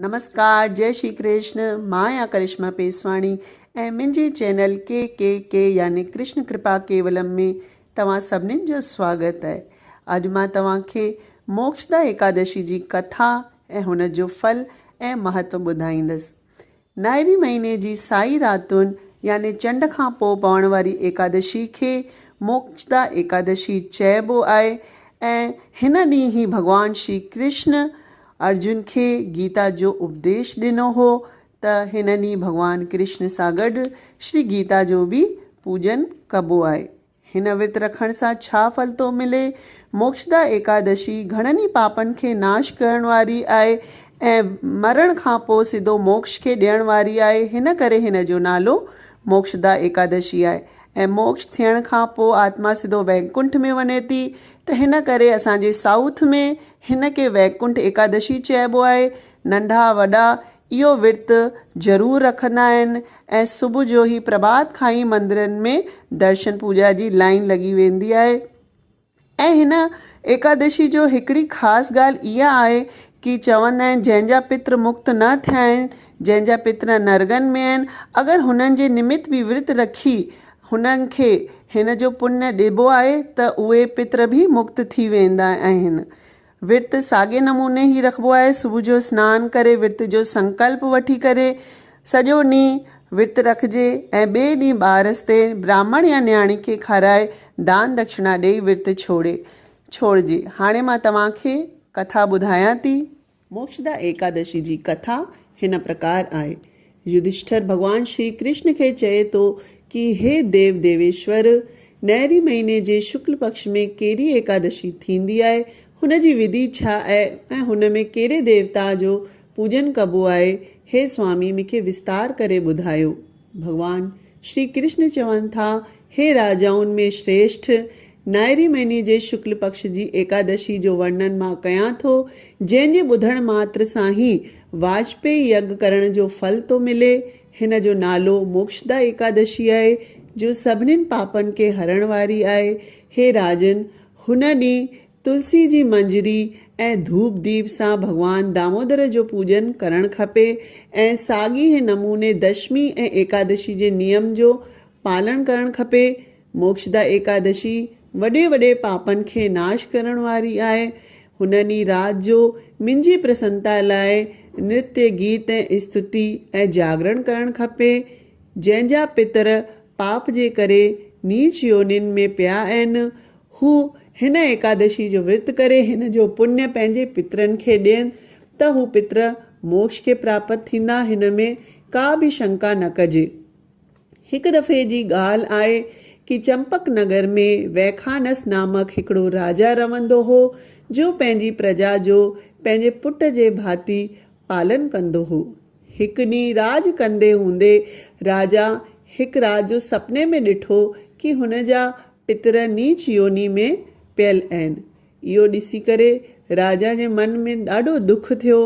نمسڪار جئي شري ڪرشن مان آهيان ڪرشما پيسواڻي ۽ منهنجي چينل ڪي ڪي ڪي يعني ڪرشن ڪرپا ڪيولم ۾ توهان سڀنين جو سواگت آهي اڄ مان توهان کي موڪشدا ايڪادشي جي ڪٿا ۽ هن جو ڦل ۽ مهتو ٻڌائيندس نائري مهيني جي سائي راتن يعني چنڊ کان پوء پوڻ واري ايڪادشي کي موڪشدا ايڪادشي چئبو آهي ۽ هن ڏينهن ئي ڀڳوان شري ڪرشن ارجن کي گيتا جو اپديش ڏنو هو ته هن ڏينهن ڀڳوان ڪرشن سان گڏ شري گيتا جو به پوڄن ڪبو آهي. هن ورت رکڻ سان ڇا ڦل ٿو ملي؟ موڪشدا ايڪادشي گهڻن ئي پاپن کي ناش ڪرڻ واري آهي ۽ مرڻ کان پوء سڌو موڪش کي ڏيڻ واري آهي، هن ڪري هن جو نالو موڪشدا ايڪادشي آهي ۽ موڪش ٿيڻ کان پوء آتما سڌو ويڪنٺ ۾ وڃي ٿي ته هن ڪري اسان جي سائوٿ ۾ هن کي ويڪنٺ ايڪادشي چئبو آهي. ننڍا وڏا اهو ورت ضرور رکندا آهن ۽ صبح جو ئي پرڀات کان ئي مندرن ۾ درشن پوڄا جي لائين لڳي ويندي آهي ۽ هن ايڪادشي جو هڪڙي خاص ڳالهه اها آهي ڪي چوندا آهن جنهن جا پتر مڪت نه ٿيا آهن جنهن جا پتر نرڳن ۾ آهن اگر هنن جي نمت به ورت رکي هنن کي هن جو پڃ ڏبو آهي ته اهي پتر به مڪت ٿي ويندا آهن. ورت ساڳئي نموني ئي رکبو آهي. صبح جو سنان ڪري ورت جو سنڪلپ وٺي ڪري سڄو ڏينهن ورت رکجي ۽ ٻئي ڏينهن ٻارس تي براهمڻ يا نياڻي کي کارائي دان دکشڻا ڏيئي ورت ڇوڙي ڇوڙجي. هاڻي مان توهان کي ڪٿا ٻڌايان ٿي. موڪشدا ايڪادشي جي ڪٿا هن پرڪار آهي. يڌشٺر ڀڳوان شري ڪرشن کي چئي ٿو ڪي هي ديو ديويشور! نهري مهيني جي شڪل پڪش ۾ ڪهڙي ايڪادشي ٿيندي آهي، هن جي وڌي ڇا آهي ۽ هن ۾ ڪهڙي ديوتا جو پوڄن ڪبو آهي، هي سوامي مون کي وستار ڪري ٻڌايو. ڀڳوان شري ڪرشن چون ٿا، هي راجائن ۾ شريشٺ! نائري مهيني جي شڪل پڪش جي ايڪادشي جو ورنن مان ڪيان ٿو، جنهن جي ٻڌڻ ماتر سان ئي واجپيئي يگ ڪرڻ جو ڦل ٿو ملي. هن جو نالو موڪشدا ايڪادشي آهي، جو سڀنين پاپن کي هرڻ واري آهي. هي راجن! هن ڏينهن تلسي جي منجري ۽ ڌوپ ديپ سان ڀڳوان دامودر جو پوڄن ڪرڻ کپي ۽ ساڳي ئي نموني دشمي ۽ ايڪادشي جي نيم جو پالڻ ڪرڻ کپي. موڪشدا ايڪادشي وڏي وڏي پاپن کي ناش ڪرڻ واري آهي. هن ڏينهن رات جو منهنجي پرسنتا لاء نرتيه، گيت ۽ استتي ۽ جاگرڻ ڪرڻ کپي. جنهن جا پتر پاپ جي ڪري نيچ يونين ۾ پيا آهن، هو هن ايڪادشي جو ورت ڪري هن جو پڃ پنهنجي پترن کي ڏين ته هو پتر موڪش کي پراپت ٿيندا هن ۾ ڪا به شنڪا نه ڪجي. هڪ دفعي جي ڳالهه آهي ڪي چمپڪ نگر ۾ ويکانس نامڪ هڪڙو راجا رهندو هو جو پنهنجي پرجا جو پنهنجي پٽ جي ڀاتي پالن ڪندو هو. هڪ ڏينهن راڄ ڪندي هوندي راجا هڪ رات جو سپني ۾ ڏٺو ڪي هن جا پتر نيچ يوني ۾ پيل آهن. اهو ڏسي ڪري راجا جي من ۾ ڏاڍو ڏک ٿيو.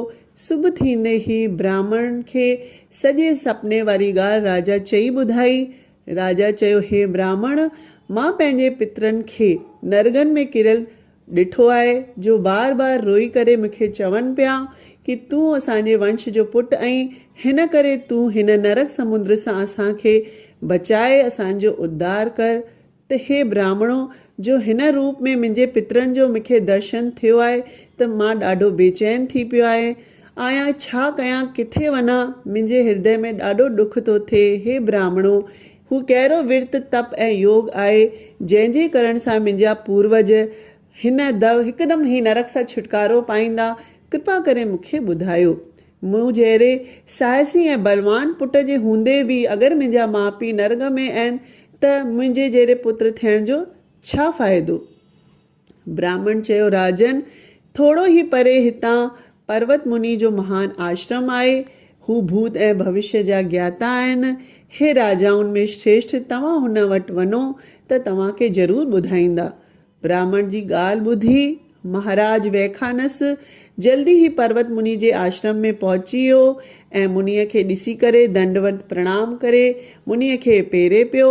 صبح ٿيندي ئي براهمڻ کي سڄي سپني واري ڳالهه راجا چئي ٻڌائي. راجا چيو، هي براهمڻ! مان پنهنجي پترن کي نرڳن ۾ ڪريل ڏٺو آهي، جو بار بار روئي ڪري مون کي چون پيا ڪي تون اسان جي ونش جو پٽ آهين، هن ڪري تون هن نرڪ سمندر سان اسان کي بچائي اسان جو اڌار ڪر ته هي براهمڻو جو هن روپ ۾ منهنجي پترن جو مون کي درشن ٿيو آهي ته مان ڏاڍو بيچين ٿي پيو آهي آهيان ڇا ڪيان ڪٿي وڃان منهنجي هردي ۾ ڏاڍو ڏک ٿو ٿئي هي براهمڻو هو ڪهڙو ورت تپ ۽ يوگ آهي جنهن جي ڪرڻ سان منهنجا پوروج هن هڪدم هي نرڪ سان ڇوٽڪارو پائيندا ڪرپا ڪري مون کي ٻڌايو. مون جهڙي ساهسي ۽ بلوان پٽ جي هوندي به اگر منهنجا ماء پيء نرڳ ۾ آهن ته منهنجي جهڙي پتر ٿيڻ جو ڇا فائدو؟ براهمڻ چيو، راجن! ٿورو ئي پري هتان پروت مني جو مهان آشرم آهي. هو ڀوت ۽ ڀوشيه جا گياتا آهن. هي راجائن ۾ شريشٺ توهان هن وٽ وڃو ته توهان کي ضرور ٻڌائيندا. براهمڻ جي ڳالهه ٻڌي مهاراج ويکانس جلدي ئي پروت مني جي آشرم ۾ پهچي ويو ۽ منيء کي ڏسي ڪري دنڊوت پرڻام ڪري منيء کي پيري پيو.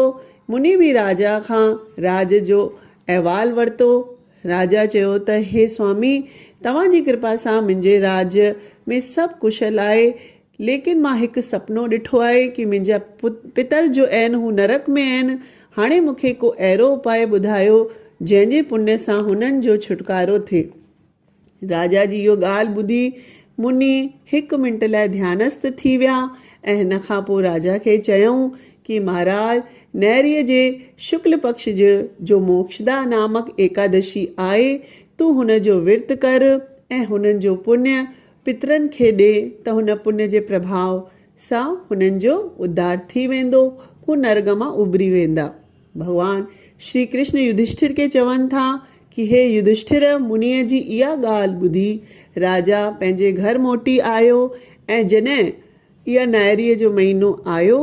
مني به راجا کان راڄ جو احوال ورتو. راجا چيو ته هي سوامي! توهان جي ڪرپا سان منهنجي راڄ ۾ سڀ ڪشل آهي، ليڪن مان هڪ سپنو ڏٺو آهي ڪي منهنجا پتر جو آهن هو نرڪ ۾ آهن، هاڻي مون کي ڪو اهڙو اپاء ٻڌايو جنهن جي پڃ سان هنن جو ڇوٽڪارو ٿئي. راجا جي اهو ڳالهه ٻڌي مني هڪ منٽ لاء ڌيانست ٿي ويا ۽ هن کان پوء راجا کي چيائون ڪي مهاراج نيريء جي شڪل پڪش جي جو موڪشدا نامڪ ايڪادشي آهي تون هن جو ورت ڪر ۽ هنن جو پڃ پترن کي ڏي ته هن پڃ جي پرڀاء سان هنن جو اڌار ٿي ويندو، هو نرڳ مان اڀري ويندا. ڀڳوان شري ڪرشن يڌشٺر کي چون ٿا ڪي هي يڌشٺر منيء جي اها ڳالهه ٻڌي راجا پنهنجي گهر موٽي آيو ۽ جڏهن اها نائريء جو مهينو آيو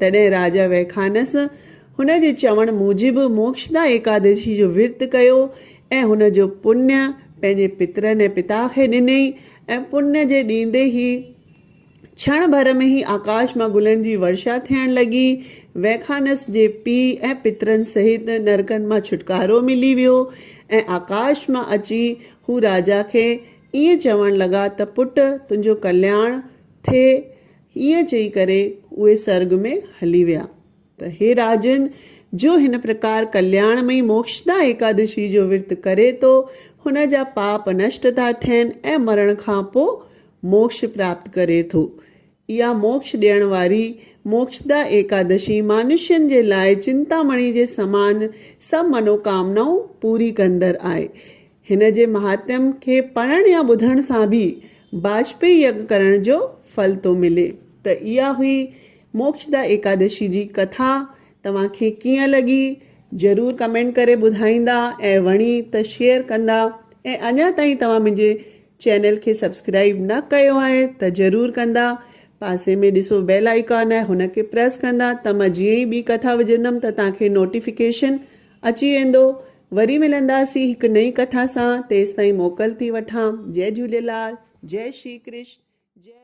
تڏهن راجا ويکانس هن جي چوڻ موجب موڪشدا ايڪادشي جو ورت ڪيو ۽ هن جو پڃ پنهنجي پترن ۽ پتا کي ڏنئي ۽ پڃ جي ڏيندي ئي ڇڻ ڀر ۾ ئي آڪاش مان گلن جي ورشا ٿيڻ لڳي. ويکانس جي پيء ۽ پترن سهت نرڪن مان ڇوٽڪارو ملي ويو ۽ آڪاش مان اچي هو راجا کي ائين چوڻ لڳا ته پٽ تنهنجو ڪلياڻ ٿئي. ائين چئي ڪري اهي سرڳ ۾ هلي ويا. ته هي راجن! جو هن پرڪار ڪلياڻمئي موڪشدا ايڪادشي جو ورت ڪري ٿو، هن جا پاپ نشٽ ٿا ٿين ۽ مرڻ کان پوء موڪش پراپت ڪري ٿو. اها موڪش ڏيڻ واري موڪشدا ايڪادشي مانوشين جي لاء چنتامڻي جي سمان سڀ منوڪامنائون پوري ڪندڙ آهي. هن جي مهاتم کي پڙهڻ يا ٻڌڻ سان به باجپئي يگ ڪرڻ جو ڦل ٿو ملي. ته اها هئي موڪشدا ايڪادشي جي ڪٿا توهان کي ڪيئن لڳي ضرور ڪمينٽ ڪري ٻڌائيندا ۽ وڻي ته شيئر ڪندا ۽ اڃا تائين توهان منهنجي چينل کي سبسڪرائيب نه ڪيو آهي ته ضرور ڪندا پاسي ۾ ڏسو بيل آئيڪان آهي هن کي پريس ڪندا ته مان جيئن ئي ٻي ڪٿا وجهندم ته توهان کي نوٽيفڪيشن اچي ويندو وري ملنداسين هڪ نئين ڪٿا سان تيستائين موڪل ٿي وٺان جئي جهوليلال جئي شري ڪرشن جئي.